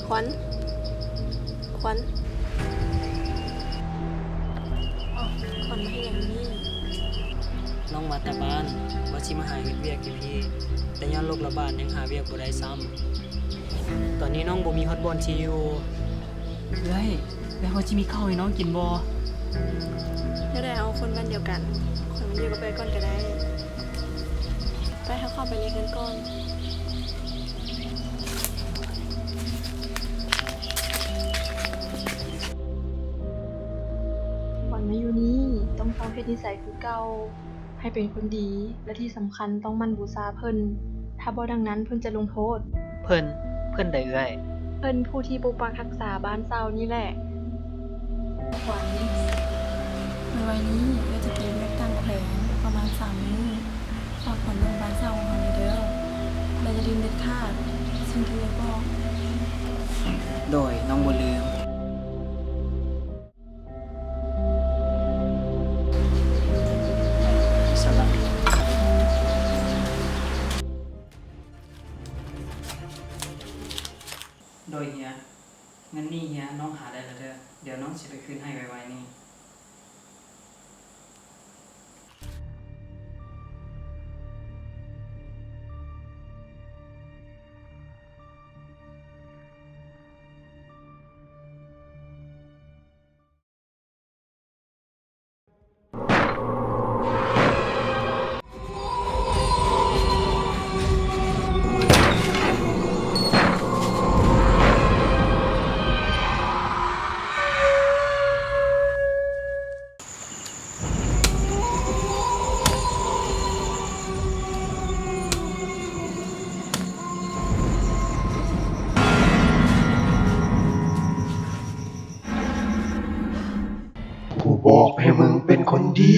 ຂວັນ ຂວັນ ອ້າວ ຂວັນມາເຮັດຫຍັງຢູ່ນີ້? ນ້ອງມາແຕ່ບ້ານ ວ່າຊິມາຫາເຮັດວຽກຢູ່ພີ້ ແຕ່ຍ້ອນໂລກລະບາດຍັງຫາວຽກບໍ່ໄດ້ຊ້ຳ. ຕອນນີ້ນ້ອງບໍ່ມີຮອດບ່ອນຊິຢູ່. ເອື້ອຍ ແລ້ວເຮົາຊິມີເຂົ້າໃຫ້ນ້ອງກິນບໍ່? ແນວໃດເຮົາຄົນບ້ານດຽວກັນ ຂ້ອຍມາຢູ່ກັບເອື້ອຍກ່ອນກໍໄດ້. ໄປ ເຮົາເຂົ້າໄປໃນເຮືອນກ່ອນ. ກ່ອນມາຢູ່ນີ້ ຕ້ອງເຊົາເຮັດນິໄສຄືເກົ່າ ໃຫ້ເປັນຄົນດີ ແລະ ທີ່ສຳຄັນຕ້ອງໝັ່ນບູຊາເພິ່ນ, ຖ້າບໍ່ດັ່ງນັ້ນເພິ່ນຈະລົງໂທດ. ເພິ່ນ? ເພິ່ນໃດເອື້ອຍ? ເພິ່ນຜູ້ທີ່ປົກປັກຮັກສາບ້ານເຊົ່ານີ້ແຫຼະ. ຂວັນ ໄວໆນີ້ເອື້ອຍຈະໄປເຮັດວຽກຕ່າງແຂວງປະມານສາມມື້. ຝາກຂວັນເບິ່ງບ້ານເຊົ່າຂອງເຮົາແດ່ເດີ ແລະ ຢ່າລືມເດັດຂາດສິ່ງທີ່ເອື້ອຍບອກ. ໂດຍ ນ້ອງບໍ່ລືມ. ສະບາຍ. ໂດຍເຮຍ ເງິນນີ້ເຮຍນ້ອງຫາໄດ້ແລ້ວເດີ ດຽວນ້ອງຊິໄປຄືນໃຫ້ໄວໆນີ້. ກູບອກໃຫ້ມຶງເປັນຄົນດີ.